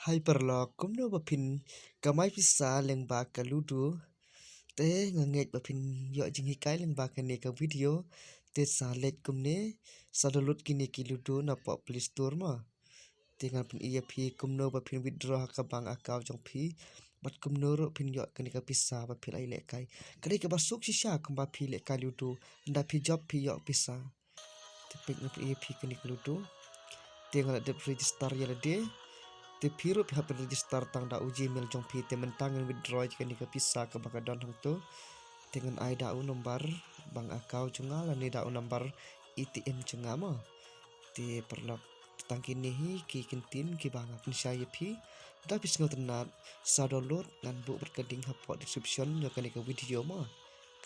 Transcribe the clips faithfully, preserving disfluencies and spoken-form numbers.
Hai paralok, kumno ba phin kamai pisa lyngba ka Ludo? Te nga ngeit ba phin ïoh jinghikai lyngba kane ka video. Te sa leit kumne, sa download kine ki Ludo na poh Play Store mo. Te ngan pyni ïa phi kumno ba phin withdraw ha ka bank account jong phi, bad kumno ruh phin ïoh kane ka pisa ba phi la ïalehkai. Ka dei kaba suk shisha kumba phi lehkai Ludo, ynda phi jop phi ïoh pisa. Te peit, ngan pyni ïa phi kane ka Ludo. Te nga la dep register ïa lade. Te phi ruh phi hap register tang da u Gmail jong phi. Te mynta ngan withdraw ïa kane ka pisa kaba ka don hangto. Te ngan ai da u number bank account jong nga lane da u number A T M jong nga mo. Te paralok, tang kine hi ki kyntien kiba nga pynshai ïa phi. Da phi sngewtynnat, sa download, ngan buh bad ka link hapoh description ïa kane ka video mo.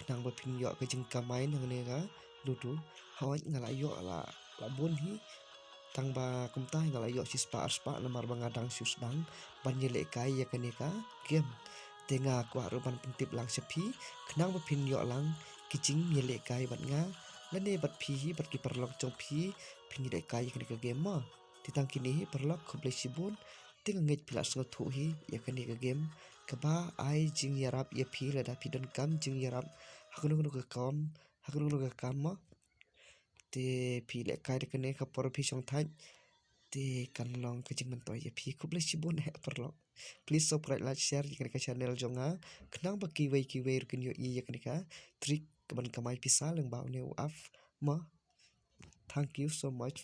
Khnang ba phin ïoh ka jingkamai na kane ka Ludo. Hooid, nga la ïoh la, la bun hi. Tang ba kumta hi nga la ïoh shispah arspah namar ba nga dang shu sdang ban ïalehkai ïa kane ka game. Te nga kwah ruh ban pyntip lang sha phi, khnang ba phin ïoh lang ki jingïalehkai bad nga, lane bad phi hi bad ki paralok jong phi, phin ïalehkai ïa kane ka game mo. Te tang kine hi paralok, khublei shibun. Te nga ngeit phi la sngewthuh hi ïa kane ka game kaba ai jingïarap ïa phi lada phi donkam jingïarap ha kano kano ka kam, ha kano kano ka kam mo. Te phi lehkai da kane ka por phi shong thait, te kan long ka jingmyntoi ïa phi. Khublei shibun eh paralok. Please subscribe, like, share ïa kane ka channel jong nga, khnang ba kiwei kiwei ruh kin ïohi ïa kane ka trick kaban kamai pisa lyngba une u app mo. Thank you so much.